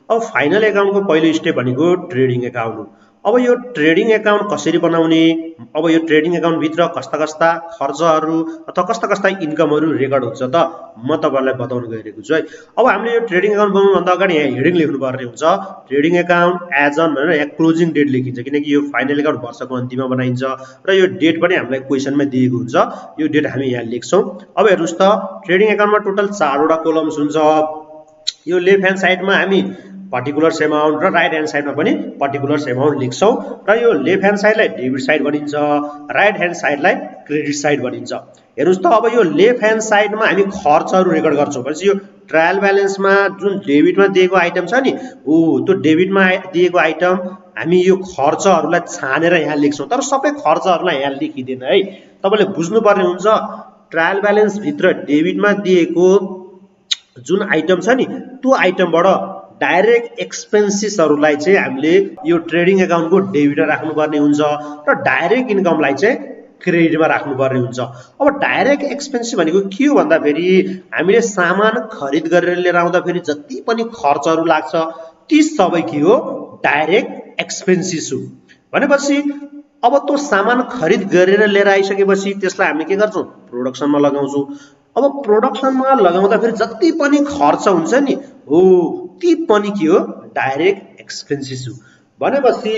अब फाइनल एकाउन्टको पहिलो स्टेप भनेको ट्रेडिङ एकाउन्ट हो। अब यो ट्रेडिङ एकाउन्ट कसरी बनाउने, अब यो ट्रेडिङ एकाउन्ट भित्र कस्ता कस्ता खर्चहरू अथवा कस्ता कस्ता इन्कमहरू रेकर्ड हुन्छ त म तपाईहरुलाई बताउन गइरहेको छु है। अब हामीले यो ट्रेडिङ एकाउन्ट बनाउनु भन्दा अगाडि यहाँ हेडिङ लेख्नु पर्ने हुन्छ, ट्रेडिङ एकाउन्ट एज अन भनेर यहाँ क्लोजिङ डेट लेखिन्छ, किनकि यो फाइनल एकाउन्ट वर्षको अन्तिममा बनाइन्छ र यो डेट पनि हामीलाई क्वेशनमा दिएको हुन्छ, यो डेट हामी यहाँ लेख्छौं। अब हेर्नुस् त ट्रेडिङ एकाउन्टमा टोटल 4 वटा कोलम्स हुन्छ। यो लेफ्ट ह्यान्ड साइडमा हामी पर्टिकुलर्स एमाउन्ट र राइट ह्यान्ड साइडमा पनि पर्टिकुलर्स एमाउन्ट लेख्छौं र यो लेफ्ट ह्यान्ड साइडलाई डेबिट साइड भनिन्छ, राइट ह्यान्ड साइडलाई क्रेडिट साइड भनिन्छ। हेर्नुस् त अब यो लेफ्ट ह्यान्ड साइडमा हामी खर्चहरू रेकर्ड गर्छौं। भनेपछि यो ट्रायल ब्यालेन्समा जुन डेबिटमा दिएको आइटम छ नि, त्यो डेबिटमा दिएको आइटम हामी यो खर्चहरूलाई छानेर यहाँ लेख्छौं, तर सबै खर्चहरूलाई यहाँ लेखिदैन है। तपाईले बुझ्नुपर्ने हुन्छ ट्रायल ब्यालेन्स भित्र डेबिटमा दिएको जुन आइटम छ नि, त्यो आइटमबाट डाइरेक्ट एक्सपेन्सेसहरूलाई चाहिँ हामीले यो ट्रेडिङ एकाउन्टको डेबिटमा राख्नुपर्ने हुन्छ र डाइरेक्ट इन्कमलाई चाहिँ क्रेडिटमा राख्नुपर्ने हुन्छ। अब डाइरेक्ट एक्सपेन्स भनेको के हो भन्दाखेरि हामीले सामान खरिद गरेर लिएर आउँदाखेरि जति पनि खर्चहरू लाग्छ ती सबै के हो, डाइरेक्ट एक्सपेन्सेस हो। भनेपछि अब त्यो सामान खरिद गरेर लिएर आइसकेपछि त्यसलाई हामीले के गर्छौं, प्रोडक्सनमा लगाउँछौं। अब प्रोडक्सनमा लगाउँदाखेरि जति पनि खर्च हुन्छ नि, ती पनि के हो, डाइरेक्ट एक्सपेन्सेस हो। भनेपछि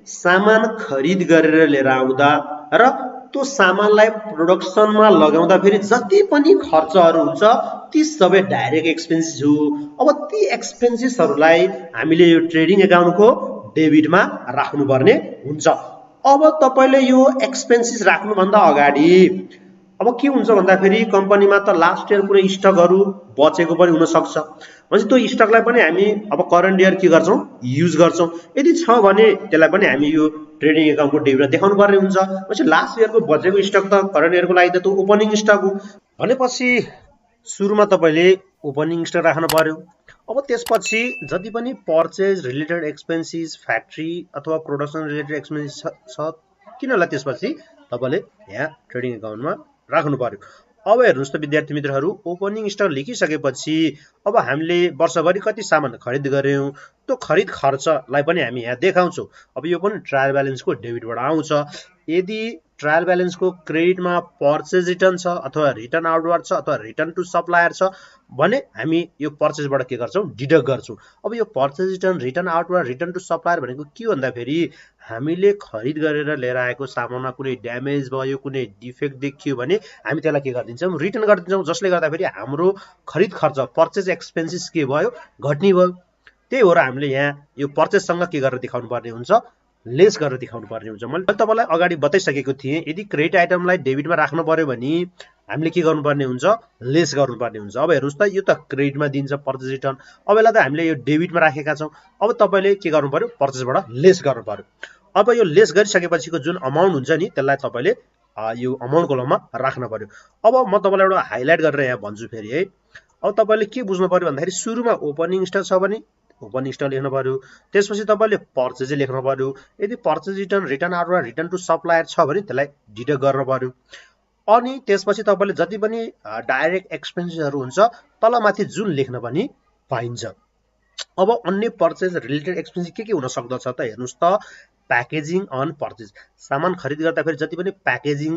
सामान खरिद गरेर लिएर आउँदा र त्यो सामानलाई प्रोडक्सनमा लगाउँदा फेरि जति पनि खर्चहरू हुन्छ ती सबै डाइरेक्ट एक्सपेन्सेस हो। अब ती एक्सपेन्सेसहरूलाई हामीले यो ट्रेडिङ एकाउन्टको डेबिटमा राख्नुपर्ने हुन्छ। अब तपाईले यो एक्सपेन्सेस राख्नु भन्दा अगाडि अब के हुन्छ भन्दाखेरि कम्पनीमा त लास्ट इयर कुनै स्टकहरू बचेको पनि हुन सक्छ। भनेपछि त्यो स्टकलाई पनि हामी अब करेन्ट इयर के गर्छौं, युज गर्छौं। यदि छ भने त्यसलाई पनि हामी यो ट्रेडिङ एकाउन्टको डेबिटमा देखाउनु पर्ने हुन्छ। भनेपछि लास्ट इयरको बचेको स्टक त करेन्ट इयरको लागि त त्यो ओपनिङ स्टक हो। भनेपछि सुरुमा तपाईले ओपनिङ स्टक राख्न पर्यो। अब त्यसपछि जति पनि पर्चेज रिलेटेड एक्सपेन्सेस, फ्याक्ट्री अथवा प्रोडक्सन रिलेटेड एक्सपेन्सेस छ तिनीहरुलाई त्यसपछि तपाईले यहाँ ट्रेडिङ एकाउन्टमा राख्नु पर्यो। अब हेर्नुस् त विद्यार्थी मित्रहरू, ओपनिङ स्टक लेखिसकेपछि अब हामीले वर्षभरि कति सामान खरिद गर्यौं त्यो खरिद खर्चलाई पनि हामी यहाँ देखाउँछौं। अब यो पनि ट्रायल ब्यालेन्सको डेबिटबाट आउँछ। यदि ट्रायल ब्यालेन्सको क्रेडिटमा पर्चेज रिटर्न छ अथवा रिटर्न आउटवार्ड छ अथवा रिटर्न टु सप्लायर छ भने हामी यो पर्चेजबाट के गर्छौं, डिडक्ट गर्छौं। अब यो purchase return, return outward, return to supplier भनेको के हो भन्दाखेरि हामीले खरिद गरेर लिएर आएको सामानमा कुनै ड्यामेज भयो, कुनै डिफेक्ट देखियो भने हामी त्यसलाई के गर्दिन्छौं, रिटर्न गरिदिन्छौं, जसले गर्दाखेरि हाम्रो खरिद खर्च पर्चेज एक्सपेन्सेस के भयो, घट्ने भयो। त्यही हो र हामीले यहाँ यो पर्चेजसँग के गरेर देखाउनु पर्ने हुन्छ, लेस गरेर देखाउनु पर्ने हुन्छ। मैले तपाईलाई अगाडि बताइसकेको थिएँ, यदि क्रेडिट आइटमलाई डेबिटमा राख्नु पर्यो भने हामीले के गर्नुपर्ने हुन्छ, लेस गर्नुपर्ने हुन्छ। अब हेर्नुस् त यो त क्रेडिटमा दिन्छ पर्चेज रिटर्न, अब यसलाई त हामीले यो डेबिटमा राखेका छौं। अब तपाईले के गर्नु पर्यो, पर्चेजबाट लेस गर्नु पर्यो। अब यो लेस गरिसकेपछिको जुन अमाउन्ट हुन्छ नि त्यसलाई तपाईले यो अमाउन्ट कोलममा राख्न पर्यो। अब म तपाईलाई एउटा हाइलाइट गरेर यहाँ भन्छु फेरि है। अब तपाईले के बुझ्नु पर्यो भन्दाखेरि सुरुमा ओपनिङ स्टक छ भने ओपनिङ स्टक लेख्नु पर्यो, त्यसपछि तपाईले पर्चेज लेख्नु पर्यो। यदि purchase return, return outward, return to supplier छ भने त्यसलाई डिडक्ट गर्न पर्यो। अनि त्यसपछि तपाईले जति पनि डाइरेक्ट एक्सपेन्सेसहरु हुन्छ तलमाथि जुन लेख्न पनि पाइन्छ। अब अन्य पर्चेज रिलेटेड एक्सपेन्सेस के हुन सक्दछ त हेर्नुस् त, प्याकेजिङ अन पर्चेज, सामान खरिद गर्दा फेरि जति पनि प्याकेजिङ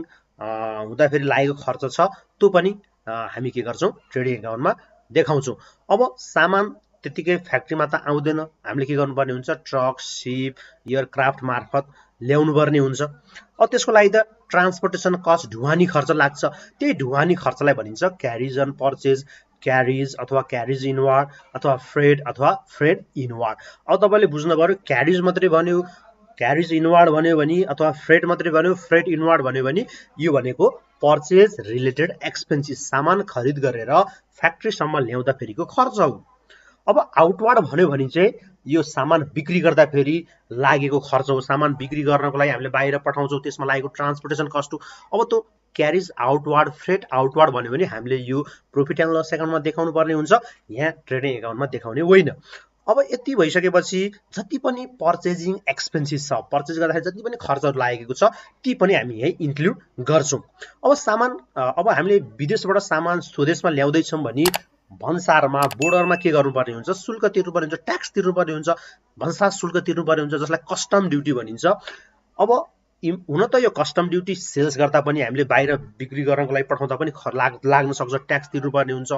हुँदा फेरि लागेको खर्च छ त्यो पनि हामी के गर्छौं, ट्रेडिङ एकाउन्टमा देखाउँछौं। अब सामान त्यतिकै फ्याक्ट्रीमा त आउँदैन, हामीले के गर्नुपर्ने हुन्छ, ट्रक, शिप, एयरक्राफ्ट मार्फत ल्याउनु पर्ने हुन्छ। अब त्यसको लागि त ट्रान्सपोर्टेसन कस्ट, ढुवानी खर्च लाग्छ। त्यही ढुवानी खर्चलाई भनिन्छ क्यारिज अन पर्चेज, क्यारिज अथवा क्यारिज इनवार्ड अथवा फ्रेड इनवार्ड। अब तपाईले बुझ्नु पर्यो, क्यारिज मात्रै भन्यो, क्यारिज इनवार्ड भन्यो भने अथवा फ्रेड मात्रै भन्यो, फ्रेड इनवार्ड भन्यो भने यो भनेको पर्चेज रिलेटेड एक्सपेन्सेस, सामान खरिद गरेर फ्याक्ट्रीसम्म ल्याउँदा फेरिको खर्च हो। अब आउटवार्ड भन्यो भने चाहिँ यो सामान बिक्री गर्दा फेरि लागेको खर्च हो। सामान बिक्री गर्नको लागि हामीले बाहिर पठाउँछौं, त्यसमा लागेको ट्रान्सपोर्टेसन कस्ट हो। अब त्यो क्यारिज आउटवार्ड, फ्रेड आउटवार्ड भन्यो भने हामीले यो प्रॉफिट एन्ड लस एकाउन्टमा देखाउनु पर्ने हुन्छ, यहाँ ट्रेडिङ एकाउन्टमा देखाउने होइन। अब यति भइसकेपछि जति पनि पर्चेजिङ एक्सपेन्सेस छ, पर्चेज गर्दाखेरि जति पनि खर्चहरु लागेको छ ती पनि हामी यही इन्क्लुड गर्छौं। अब हामीले विदेशबाट सामान स्वदेशमा ल्याउँदै छौं भने भन्सारमा बोर्डरमा के गर्नुपर्ने हुन्छ, शुल्क तिर्नुपर्ने हुन्छ, ट्याक्स तिर्नुपर्ने हुन्छ, भन्सार शुल्क तिर्नुपर्ने हुन्छ, जसलाई कस्टम ड्युटी भनिन्छ। अब हुन त यो कस्टम ड्युटी सेल्स गर्दा पनि हामीले बाहिर बिक्री गर्नको लागि पठाउँदा पनि लाग्न सक्छ, ट्याक्स तिर्नुपर्ने हुन्छ।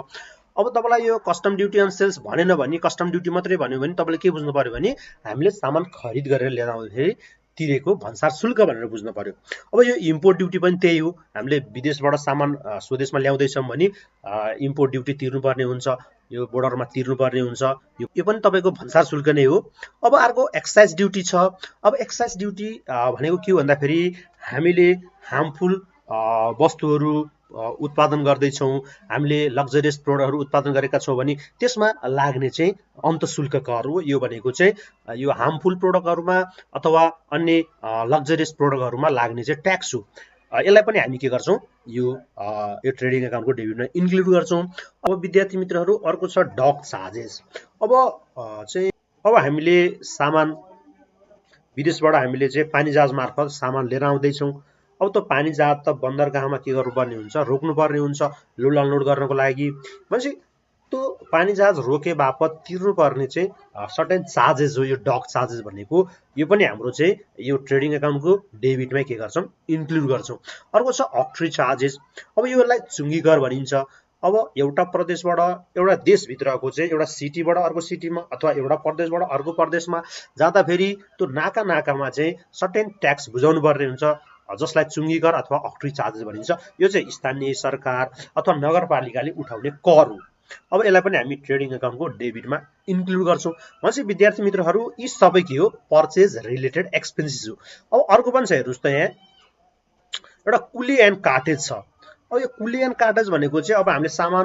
अब तपाईँलाई यो कस्टम ड्युटी अन सेल्स भनेन भने, कस्टम ड्युटी मात्रै भन्यो भने तपाईँले के बुझ्नु पर्यो भने हामीले सामान खरिद गरेर लिएर आउँदाखेरि तिरेको भन्सार शुल्क भनेर बुझ्नु पर्यो। अब यो इम्पोर्ट ड्युटी पनि त्यही हो, हामीले विदेशबाट सामान स्वदेशमा ल्याउँदैछौँ भने इम्पोर्ट ड्युटी तिर्नुपर्ने हुन्छ, यो बोर्डरमा तिर्नुपर्ने हुन्छ, यो पनि तपाईँको भन्सार शुल्क नै हो। अब अर्को एक्साइज ड्युटी छ। अब एक्साइज ड्युटी भनेको के हो भन्दाखेरि हामीले हार्मफुल वस्तुहरू उत्पादन गर्दैछौँ, हामीले लग्जरियस प्रोडक्टहरू उत्पादन गरेका छौँ भने त्यसमा लाग्ने चाहिँ अन्तशुल्क कर हो। यो भनेको चाहिँ यो हार्मफुल प्रोडक्टहरूमा अथवा अन्य लग्जरियस प्रोडक्टहरूमा लाग्ने चाहिँ ट्याक्स हो। यसलाई पनि हामी के गर्छौँ, यो ट्रेडिङ एकाउन्टको डेबिटमा इन्क्लुड गर्छौँ। अब विद्यार्थी मित्रहरू, अर्को छ डक चार्जेस। अब हामीले सामान विदेशबाट हामीले चाहिँ पानी जहाज मार्फत सामान लिएर आउँदैछौँ। अब त पानी जहाज त बन्दरगाहमा के गर्नुपर्ने हुन्छ, रोक्नुपर्ने हुन्छ लोड अनलोड गर्नको लागि। भनेपछि त्यो पानी जहाज रोके बापत तिर्नुपर्ने चाहिँ सर्टेन चार्जेस हो, यो डक चार्जेस भनेको। यो पनि हाम्रो चाहिँ यो ट्रेडिङ एकाउन्टको डेबिटमै के गर्छौँ, इन्क्लुड गर्छौँ। अर्को छ अक्ट्री चार्जेस। अब यसलाई चुङ्गी कर भनिन्छ। अब एउटा प्रदेशबाट, एउटा देशभित्रको चाहिँ एउटा सिटीबाट अर्को सिटीमा अथवा एउटा प्रदेशबाट अर्को प्रदेशमा जाँदाखेरि त्यो नाकामा चाहिँ सर्टेन ट्याक्स बुझाउनु पर्ने हुन्छ, जसलाई चुङ्गी कर अथवा अक्ट्री चार्जेस भनिन्छ। यो चाहिँ स्थानीय सरकार अथवा नगरपालिकाले उठाउने कर हो। अब यसलाई पनि हामी ट्रेडिङ एकाउन्टको डेबिटमा इन्क्लुड गर्छौँ। भनेपछि विद्यार्थी मित्रहरू, यी सबै के हो, पर्चेज रिलेटेड एक्सपेन्सेस हो। अब अर्को पनि छ, हेर्नुहोस् त, यहाँ एउटा कुली एन्ड कार्टेज छ। अब यो कुली एन्ड कार्टेज भनेको चाहिँ अब हामीले सामान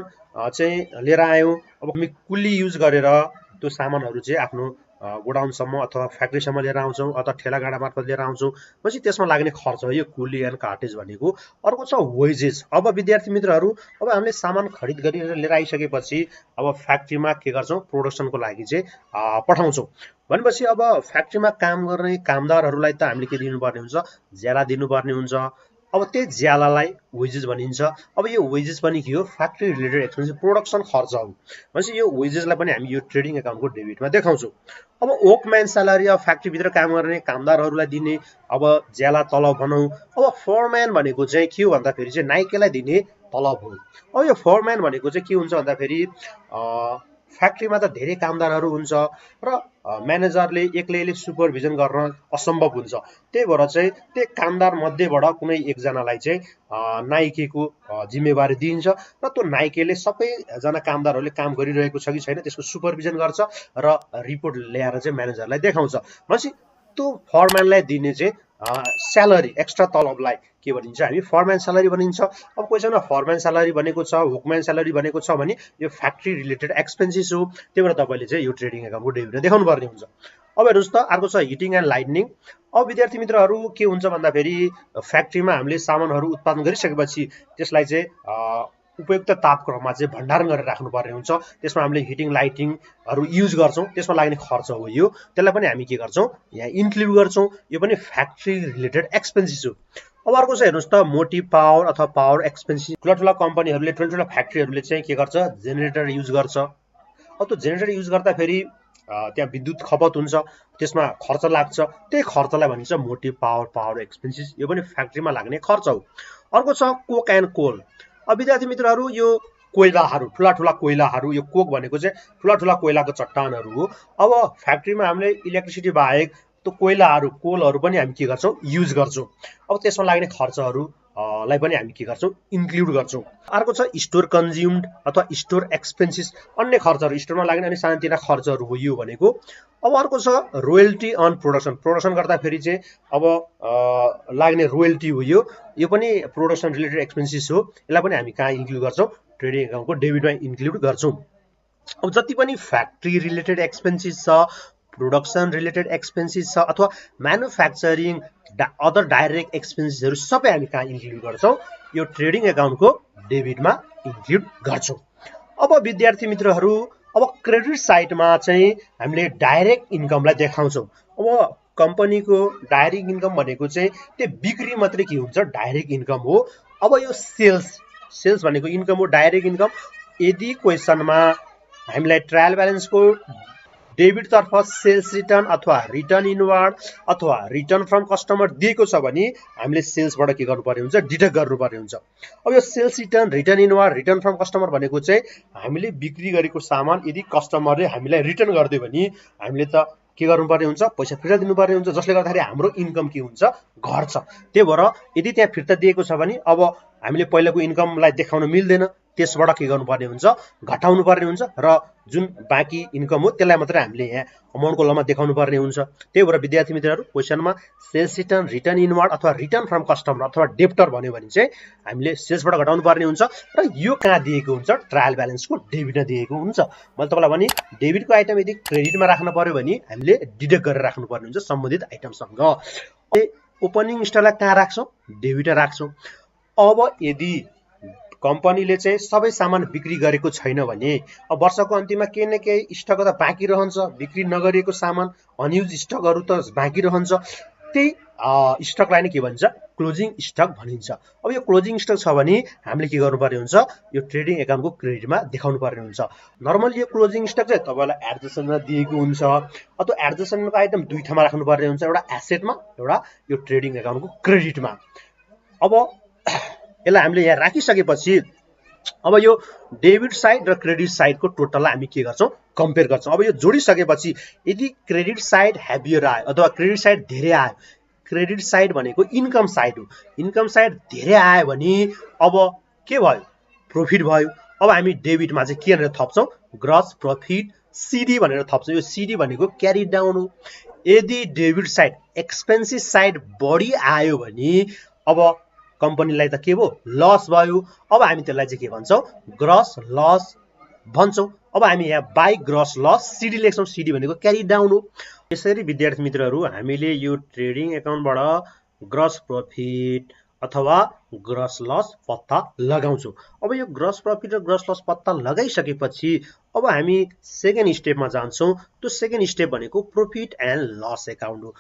चाहिँ लिएर आयौँ, अब हामी कुली युज गरेर त्यो सामानहरू चाहिँ आफ्नो गोडाउनसम्म अथवा फ्याक्ट्रीसम्म लिएर आउँछौँ अथवा ठेलागाडा मार्फत लिएर आउँछौँ। पछि त्यसमा लाग्ने खर्च हो यो कुली एन्ड कार्टेज भनेको। अर्को छ वेजेस। अब विद्यार्थी मित्रहरू, अब हामीले सामान खरिद गरेर लिएर आइसकेपछि अब फ्याक्ट्रीमा के गर्छौँ, प्रोडक्सनको लागि चाहिँ पठाउँछौँ। भनेपछि अब फ्याक्ट्रीमा काम गर्ने कामदारहरूलाई त हामीले के दिनुपर्ने हुन्छ, ज्याला दिनुपर्ने हुन्छ। अब त्यही ज्यालालाई वेजेस भनिन्छ। अब यो वेजेस पनि के हो, फ्याक्ट्री रिलेटेड एक्सपेन्स, प्रोडक्सन खर्च हो। भनेपछि यो वेजेसलाई पनि हामी यो ट्रेडिङ एकाउन्टको डेबिटमा देखाउँछौँ। अब वर्कम्यान स्यालेरी, अब फ्याक्ट्रीभित्र काम गर्ने कामदारहरूलाई दिने अब ज्याला तलब भनौँ। अब फोरम्यान भनेको चाहिँ के हो भन्दाखेरि चाहिँ नाइकेलाई दिने तलब हो। अब यो फोरम्यान भनेको चाहिँ के हुन्छ भन्दाखेरि फ्याक्ट्रीमा त धेरै कामदारहरू हुन्छ र म्यानेजरले एक्लैले सुपरभिजन गर्न असम्भव हुन्छ। त्यही भएर चाहिँ त्यो कामदार मध्येबाट कुनै एकजनालाई चाहिँ नाइकेको जिम्मेवारी दिइन्छ र त्यो नाइकेले सबैजना कामदारहरूले काम गरिरहेको छ कि छैन त्यसको सुपरभिजन गर्छ र रिपोर्ट ल्याएर चाहिँ म्यानेजरलाई देखाउँछ। भनेपछि त्यो फरम्यानलाई दिने चाहिँ स्यालेरी, एक्स्ट्रा तलबलाई के भनिन्छ, हामी फरम्यान स्यालेरी भनिन्छ। अब क्वेसनमा फरम्यान स्यालेरी भनेको छ, हुकम्यान स्यालेरी भनेको छ भने यो फ्याक्ट्री रिलेटेड एक्सपेन्सेस हो। त्यही भएर तपाईँले चाहिँ यो ट्रेडिङ एकाउन्टको डेबिटमा देखाउनु पर्ने हुन्छ। अब हेर्नुहोस् त, अर्को छ हिटिङ एन्ड लाइटनिङ। अब विद्यार्थी मित्रहरू, के हुन्छ भन्दाखेरि फ्याक्ट्रीमा हामीले सामानहरू उत्पादन गरिसकेपछि त्यसलाई चाहिँ उपयुक्त तापक्रममा चाहिँ भण्डारण गरेर राख्नुपर्ने हुन्छ। त्यसमा हामीले हिटिङ लाइटिङहरू युज गर्छौँ, त्यसमा लाग्ने खर्च हो यो। त्यसलाई पनि हामी के गर्छौँ, यहाँ इन्क्लुड गर्छौँ। यो पनि फ्याक्ट्री रिलेटेड एक्सपेन्सेस हो। अब अर्को चाहिँ हेर्नुहोस् त, मोटिभ पावर अथवा पावर एक्सपेन्सेस। ठुला कम्पनीहरूले, ठुल्ठुला फ्याक्ट्रीहरूले चाहिँ के गर्छ, जेनेरेटर युज गर्छ। अब त्यो जेनेरेटर युज गर्दाखेरि त्यहाँ विद्युत खपत हुन्छ, त्यसमा खर्च लाग्छ। त्यही खर्चलाई भनिन्छ मोटिभ पावर एक्सपेन्सेस। यो पनि फ्याक्ट्रीमा लाग्ने खर्च हो। अर्को छ कोक एन्ड कोल। अब विद्यार्थी मित्रहरू, यो कोइलाहरू, ठुला कोइलाहरू, यो कोक भनेको चाहिँ ठुला कोइलाको चट्टानहरू हो। अब फ्याक्ट्रीमा हामीले इलेक्ट्रिसिटी बाहेक त्यो कोइलाहरू, कोलहरू पनि हामी के गर्छौँ, युज गर्छौँ। अब त्यसमा लाग्ने खर्चहरू लाई पनि हामी के गर्छौँ, इन्क्लुड गर्छौँ। अर्को छ स्टोर कन्ज्युम्ड अथवा स्टोर एक्सपेन्सेस, अन्य खर्चहरू, स्टोरमा लाग्ने अनि सानोतिना खर्चहरू हो यो भनेको। अब अर्को छ रोयल्टी अन प्रोडक्सन। प्रोडक्सन गर्दाखेरि चाहिँ अब लाग्ने रोयल्टी हो यो पनि प्रोडक्सन रिलेटेड एक्सपेन्सेस हो। यसलाई पनि हामी कहाँ इन्क्लुड गर्छौँ, ट्रेडिङ एकाउन्टको डेबिटमा इन्क्लुड गर्छौँ। अब जति पनि फ्याक्ट्री रिलेटेड एक्सपेन्सेस छ, प्रोडक्सन रिलेटेड एक्सपेन्सेस छ अथवा म्यानुफ्याक्चरिङ अदर डाइरेक्ट एक्सपेन्सेसहरू सबै हामी कहाँ इन्क्लुड गर्छौँ, यो ट्रेडिङ एकाउन्टको डेबिटमा इन्क्लुड गर्छौँ। अब विद्यार्थी मित्रहरू, अब क्रेडिट साइडमा चाहिँ हामीले डाइरेक्ट इन्कमलाई देखाउँछौँ। अब कम्पनीको डाइरेक्ट इन्कम भनेको चाहिँ त्यो बिक्री मात्रै के हुन्छ, डाइरेक्ट इन्कम हो। अब यो सेल्स भनेको इन्कम हो, डाइरेक्ट इन्कम। यदि क्वेसनमा हामीलाई ट्रायल ब्यालेन्सको डेबिट तर्फ सेल्स रिटर्न अथवा रिटर्न इनवार्ड अथवा रिटर्न फ्रम कस्टमर दिएको छ भने हामीले सेल्सबाट के गर्नुपर्ने हुन्छ, डिडक्ट गर्नुपर्ने हुन्छ। अब यो sales return, return inward, return from customer भनेको चाहिँ हामीले बिक्री गरेको सामान यदि कस्टमरले हामीलाई रिटर्न गरिदियो भने हामीले त के गर्नुपर्ने हुन्छ, पैसा फिर्ता दिनुपर्ने हुन्छ, जसले गर्दाखेरि हाम्रो इन्कम के हुन्छ, घट्छ। त्यही भएर यदि त्यहाँ फिर्ता दिएको छ भने अब हामीले पहिलाको इन्कमलाई देखाउन मिल्दैन, त्यसबाट के गर्नुपर्ने हुन्छ, घटाउनु पर्ने हुन्छ र जुन बाँकी इन्कम हो त्यसलाई मात्रै हामीले यहाँ अमाउन्टको लमा देखाउनु पर्ने हुन्छ। त्यही भएर विद्यार्थी मित्रहरू क्वेसनमा सेल्स रिटर्न, रिटर्न इनवार्ड अथवा रिटर्न फ्रम कस्टमर अथवा डेब्टर भन्यो भने चाहिँ हामीले सेल्सबाट घटाउनु पर्ने हुन्छ र यो कहाँ दिएको हुन्छ, ट्रायल ब्यालेन्सको डेबिटमा दिएको हुन्छ। मैले तपाईँलाई भने डेबिटको आइटम यदि क्रेडिटमा राख्नु पर्यो भने हामीले डिडक्ट गरेर राख्नुपर्ने हुन्छ सम्बन्धित आइटमसँग। ओपनिङ स्टकलाई कहाँ राख्छौँ, डेबिटमा राख्छौँ। अब यदि कम्पनीले चाहिँ सबै सामान बिक्री गरेको छैन भने अब वर्षको अन्तिममा केही न केही स्टक त बाँकी रहन्छ, बिक्री नगरिएको सामान अनयुज स्टकहरू त बाँकी रहन्छ, त्यही स्टकलाई नै के भन्छ, क्लोजिङ स्टक भनिन्छ। अब यो क्लोजिङ स्टक छ भने हामीले के गर्नुपर्ने हुन्छ, यो ट्रेडिङ एकाउन्टको क्रेडिटमा देखाउनु पर्ने हुन्छ। नर्मली यो क्लोजिङ स्टक चाहिँ तपाईँलाई एडजस्टमेन्टमा दिएको हुन्छ अथवा एडजस्टमेन्टको आइटम दुई ठाउँमा राख्नुपर्ने हुन्छ, एउटा एसेटमा, एउटा यो ट्रेडिङ एकाउन्टको क्रेडिटमा। अब यसलाई हामीले यहाँ राखिसकेपछि अब यो डेबिट साइड र क्रेडिट साइडको टोटललाई हामी के गर्छौँ, कम्पेयर गर्छौँ। अब यो जोडिसकेपछि यदि क्रेडिट साइड हेभियर आयो अथवा क्रेडिट साइड धेरै आयो, क्रेडिट साइड भनेको इन्कम साइड हो, इन्कम साइड धेरै आयो भने अब के भयो, प्रफिट भयो। अब हामी डेबिटमा चाहिँ के भनेर थप्छौँ, ग्रस प्रफिट सिडी भनेर थप्छौँ। यो सिडी भनेको क्यारी डाउन हो। यदि डेबिट साइड एक्सपेन्सिभ साइड बढी आयो भने अब कम्पनीलाई त के भयो, लस भयो। अब हामी त्यसलाई चाहिँ के भन्छौँ, ग्रस लस भन्छौँ। अब हामी यहाँ बाई ग्रस लस सिडी लेख्छौँ, सिडी भनेको क्यारी डाउन हो। यसरी विद्यार्थी मित्रहरू हामीले यो ट्रेडिङ एकाउन्टबाट ग्रस प्रफिट अथवा ग्रस लस पत्ता लगाउँछौँ। अब यो ग्रस प्रफिट र ग्रस लस पत्ता लगाइसकेपछि अब हामी सेकेन्ड स्टेपमा जान्छौँ। त्यो सेकेन्ड स्टेप भनेको प्रफिट एन्ड लस एकाउन्ट हो।